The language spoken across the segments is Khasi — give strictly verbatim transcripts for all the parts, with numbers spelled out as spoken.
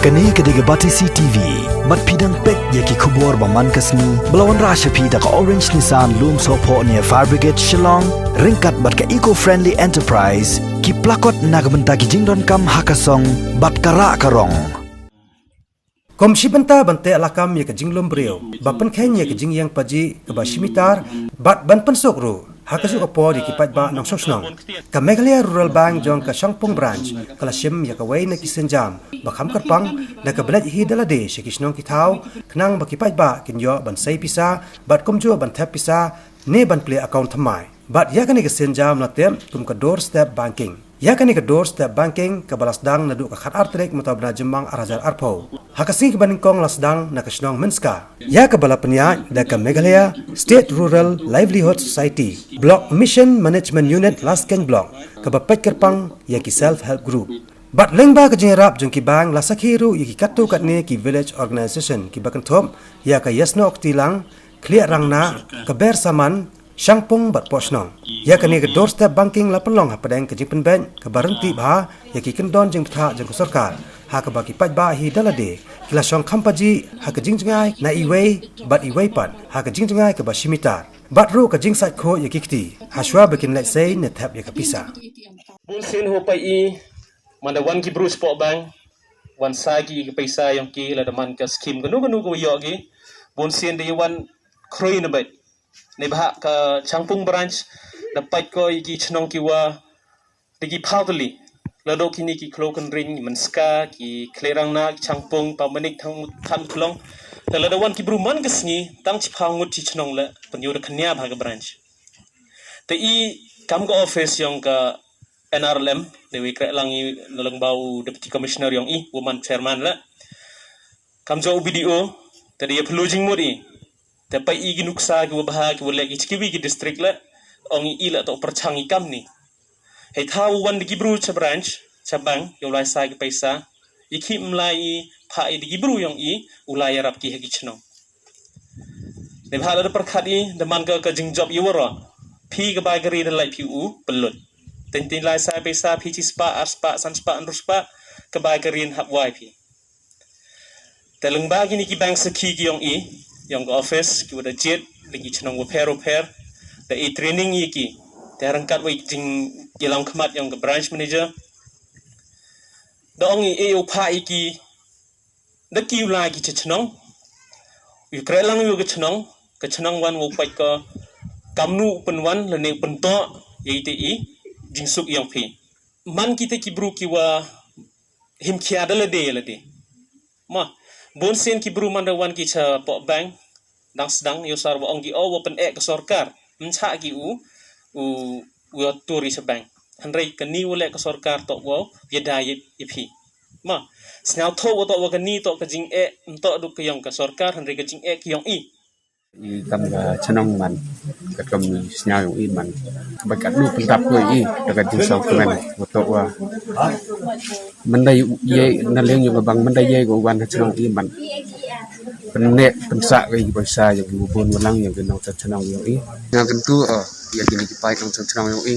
Kane ka dei ka Batesi T V. Bad phi dang peit ïa ki khubor ba man ka sngi ba la wanrah sha phi da ka Orange Nissan Lumsohphoh near Fire Brigade Shillong, ryngkat bad ka Eco Friendly Enterprise, ki plakot na ka bynta ki jingdonkam ha ka song bad ka rah ka rong. Kum shi bynta ban teh lakam ïa ka jinglum briew, ba pynkheiñ ïa ka jingïeng pajih kaba shimitar, bad ban pynsuk ruh ha kajuh ka por ïa ki paidbah nongshong shnong. Ka Meghalaya Rural Bank jong ka Shangpung Branch ka la shim ïa kawei na ki sienjam ba kham kyrpang da kaba leit hi da lade sha ki shnong ki thaw, khnang ba ki paidbah kin ïoh ban sei pisa bad kumjuh ban thep pisa ne ban plie account thymmai. Bad ïa kane ka sienjam la tip kum ka doorstep banking. Ïa kane ka doorstep banking kaba la sdang naduh ka khatar tarik mynta u bnai Jymmang ar hajar arphew, ha ka sngi kaba nyngkong la sdang na ka shnong Mynska. Ïa kaba la pynïaid da ka Meghalaya State Rural Livelihood Society, Block Mission Management Unit Laskeiñ Block, kaba peit kyrpang ïa ki self help group. Bad lyngba ka jingïarap jong ki bank la sakhi ruh ïa ki katto katne ki village organisation kiba kynthup ïa ka Ïasnoh Ktilang, Khlieh Rangna, ka Ber Saman, Shangpung bad Pohshnong. Ïa kane ka doorstep banking la pynlong hapdeng ka jingpynbeit kaba ryntih bha ïa ki kyndon jingbthah jong ka sorkar, ha kaba ki paidbah hi da lade ki la shong kham pajih ha ka jingjngai na iwei bad iwei pat ha ka jingjngai kaba shimitar, bad ruh ka jingsaid khuid ïa ki kti hashwa ba kin leit sei ne thep ïa ka pisa. Bun sien ho pai i, man da wan ki bru spok bang, wan sa ki ka pisa ïong ki, lada man ka skim kanu kanu ka ïoh ki. Bun sien da wan khrui na bait. Ne bah ka Shangpung Branch da pait ko ïa ki chnong ki wa da ki phaw tylli. Lada kini ki khloo kynring, Mynska, ki Khlieh Rangna, ki Shangpung, Pamanik, Thang, Thang Klong. Da lada wan ki bru man ka sngi, tang chiphaw ngut chi chnong la, pynïoh da khynñiaw bah ka branch. Te i kam ka office ïong ka N R L M, da wi kreh lang i na lyngba u Deputy Commissioner ïong i, u man chairman la. Kam jong u B D O, te da ïa pynlong jingmut i. Te pai i ki nuksa ki wa bha ki wa leh ki chi kiwi ki district la, ong i la to pyrchang i kam ni. Hei thaw wan da ki bru cha branch, cha bank, ïa u lai sa ki paisa, i ki mlai i, pha i da ki bru ïong i, u lai ïarap ki ha ki chnong. Ne bha la da pyrkhat i, da man ka, ka jingjop i waroh. Phi ka bai ka ri da lai phi u, pynlut. Teng teng lai sa paisa, phi chi spah, ar spah, san spah, hynriew spah, ka bai ka ri hap wai phi. Te lyngba kini ki bank sakhi ki ïong i, ïong ka office, ki wa da jied, da ki chnong wa pher wa pher, da i training i ki, te ryngkat wa i jing i long khmat ïong ka branch manager. Da ong i, e u pha i ki, da ki u lai ki cha chnong, u kreh lang u ka chnong, ka chnong wan wa u pait ka, kamnu u pynwan, lane u pyntoh, ïa i te i, jingsuk ïong phi. Man ki te ki bru ki wa, him khia da lade lade. Ma, bun sien ki bru man da wan ki cha pok bank, dang sdang, ïoh sar wa ong ki o wa pyneh ka sorkar. Mcha ki u, u, u tur i cha bank. Hynrei kani wa leh ka sorkar to wa, ïa da ïa, ïa phi. Ma, sñiaw tho wa to wa kani to ka jingeh, mto duk ka ïong ka sorkar, hynrei ka jingeh ki ïong i. I kam ka chnong man, ka kam ni sñiaw ïong i man. Ba ka nu pyndap ko i, da ka jingsau kmen, wa to wa. Mynda ye na liang ïong ka bank, mynda ye ko wan ha chnong i man. Pyneh, pynsah ko i paisa, ïong ki bun walang, ïong ki nongchong chnong ïong i. Nga kyntu, oh, ïa kini ki paid nongchong chnong ïong i.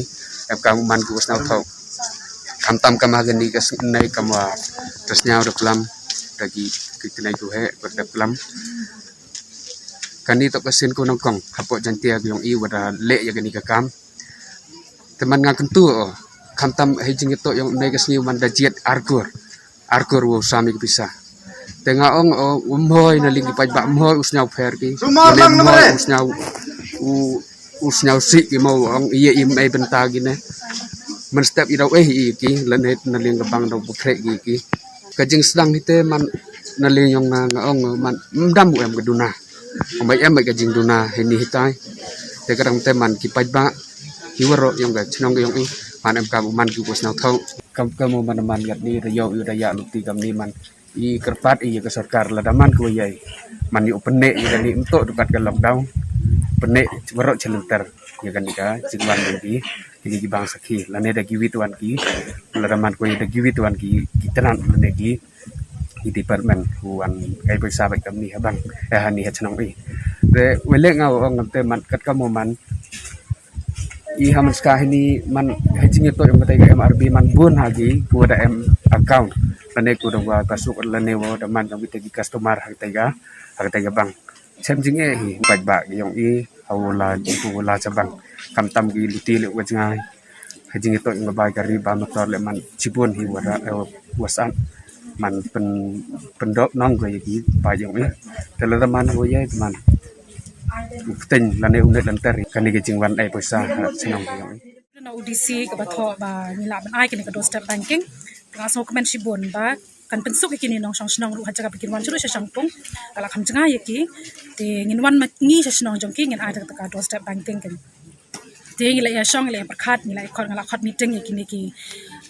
Em kam man ki wa sñiaw tho. Kam tam kam ha kani ka snei kam wa. Te sñiaw da plam, da ki, ki knai ku he, ko da plam. Kani to ka sien ko nongkong, hapoh Jaintia ïong i wa da leh ïa kani ka kam. Te man nga kyntu, oh, khamtam hei jingïatoh ïong ne ka sngi man da jied arkur. Arkur wa u sam i ka pisa. Te nga ong, oh, u mhoi na liang ki paidbah mhoi u sñiaw pher ki. Mhoi u sñiaw, u, u sñiaw sih ki mo ong, ïa i mei bynta ki ne. Man step i daw eh i ki, lane na liang ka bang daw bukhreh ki ki. Ka jingsdang hi te man na liang ïong nga, nga ong, man mdam u em ka duna. Ong bai em bai ka jingduna hi ni hi tai. Te ka dang te man ki paidbah, ki waroh ïong ka chnong ïong i, man em kam u man ki u sñiaw tho. Kam, kam u man man gat ni, da ïong i da ïa luti kam ni man. I kyrpad i ïa ka sorkar lada man ko ïai. Man ïoh pyneh ïa kani mto dukat ka lockdown. Pyneh waroh chalenter ïa kani ka jingwan ïa ki, ïa ki bang sakhi. Lane da ki wit wan ki, lada man ko ïa da ki wit wan ki, ki tenant lane ki, ki department, wan kai paisa bai kam ni ha bang, eh, ha ni ha chnong i. Te wele nga ong ngam te man kat ka mo man, i ha man ska hi ni man ha jingïatoh ïong ka tai ka M R B man bun ha ki, pu da em account. Lane ko da wa ka suk lane wa da man jong ite ki customer ha kata ka, ha kata ka bank. Chem jingeh hi, bad ba ki yong i, ha u la, u la cha bank. Kam tam ki luti le wa jngai. Ha jingeh to ing ba ka ri ba motor le man chibun hi wa ra, eh, WhatsApp. Man pen, pendok nong ko ya ki ba yong i. Te la da man wa ya man. Pteng lane u ne lenter. Kani ka jingwan ai poisa ha chnong yong i. Na U D C kaba thoh ba ngi lah ban ai kane ka doorstep banking. Nga sngew kmen shibun ba kan pynsuk ïa kine nongshong shnong ruh ha jaka ba kin wan shuh sha shangpung. Ka la kham jngai ïa ki. Te ngin wan ma ngi sha shnong jong ki ngin ai da ka doorstep banking kan. Te ngi la ïa shong, ngi la ïa pyrkhat, ngi la ïa khot, ngi la khot meeting ïa kine ki,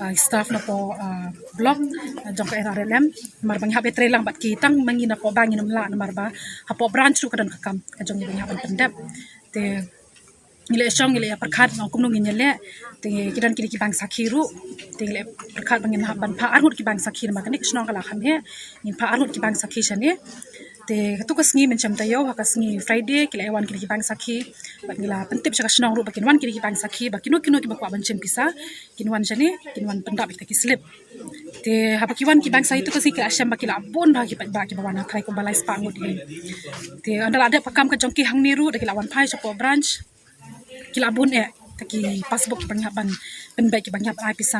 ah, staff na poh, ah, block, ah, jong ka R R L M. Namar ba ngi hap ïa trei lang bad ki, tang ma ngi na poh bank ngin ym lah namar ba ha poh branch ruh ka don ka kam ka jong ngi ba ngi hap ban pyndep. Te ngi la ïa shong, ngi la ïa pyrkhat, nga ong kumno ngin ïa leh. Te ki don kine ki bank sakhi ruh. Te ngi la ïa pyrkhat ba ngin hap ban phah arngut ki bank sakhi namar kane ka shnong ka la kham heh. Ngin phah arngut ki bank sakhi shane. Te katu ka sngi mynshem taïew, ha ka sngi Friday ki la ïa wan kine ki bank sakhi. Bad ngi la pyntip sha ka shnong ruh ba kin wan kine ki bank sakhi, ba kino kino kiba kwah ban shim pisa kin wan shane, kin wan pyndap ïa kita ki slip. Te haba ki wan ki bank sakhi tu ka sngi ki la shem ba ki la bun bha ki paidbah kiba wan, ha krai kumba lai spah ngut hi. Te ynda la dep ka kam ka jong ki hangne ruh da ki la wan phai sha poh branch. Ki la bun eh, ta ki passbook kiba ngi hap ban pynbeit, kiba ngi hap ai pisa.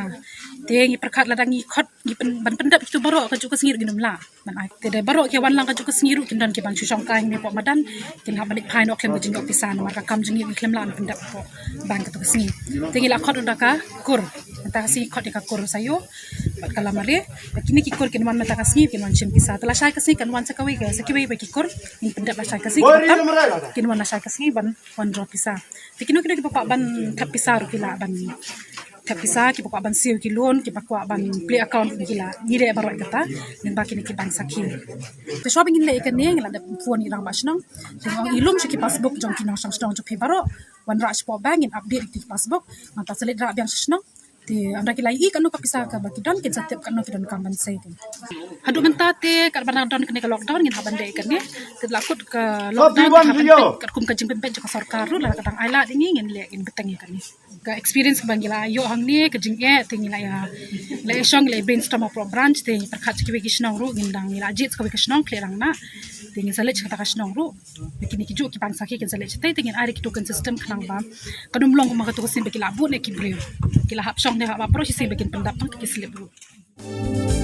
Te ngi pyrkhat lada ngi khot ngi pyn-, ban pyndep kitu baroh ka juh ka sngi ruh ngin ym lah ban ai. Te dei baroh ki wan lang ka juh ka sngi ruh kin don kiban shu shongkai hangne poh madan, kin hap ban leit phai noh khlem ka jingdoh pisa namar ka kam jong ngi ngi khlem lah ban pyndep poh bank katu ka sngi. Te ngi la khot da ka kur, mynta ka sngi khot ïa ka kur Sayo bad ka Lamare. Bad kine ki kur kin wan mynta ka sngi, kin wan shim pisa. Te lashai ka sngi kan wan sa kawei ka, sa kiwei wei ki kur, ngin pyndep lashai ka sngi, kin wan lashai ka sngi ban wan draw pisa. Te kino kino kiba kwah ban thep pisa ruh ki lah ban thep pisa, kiba kwah ban siew ki loan, kiba kwah ban plie account ruh ki lah. Ngi leh baroh kata lyngba kine ki bank sakhi. Te shuwa ba ngin leh ïa kane ngi la dep phone ïa i rangbah shnong. Te nga ong i lum sha ki passbook jong ki nongshong shnong jong phi baroh. Wanrah sha poh bank ngin update ïa ki passbook. Nangta sa leit rah biang sha shnong. Te ynda ki la ïohi katno ka pisa kaba ki don, kin sa tip katno ki donkam ban sei te. Haduh mynta te katba don kane ka lockdown ngin hap ban leh ïa kane. Te la kut ka lockdown ngin hap ban peit katkum ka jingpynbeit jong ka sorkar ruh, lada ka dang ailad ïa ngi ngin leh, ngin bteng ïa kane. Ka experience kaba ngi la ïoh hangne ka jingeh, te ngi la ïa, la ïa shong, ngi la ïa brainstorm ha poh branch, te ngi pyrkhat sha kiwei ki shnong ruh, ngin dang, ngi la jied sha kawei ka shnong Khliehrangnah. Te ngin sa leit sha kata ka shnong ruh. Te kine ki juh ki bank sakhi kin sa leit shatei, te ngin ai da kitu kin system khnang ba kan ym long kumba katu ka sien ba ki la bun eh ki briew. Ki la hap shong ne hap baroh shisien ba kin pyndap tang ki slip ruh.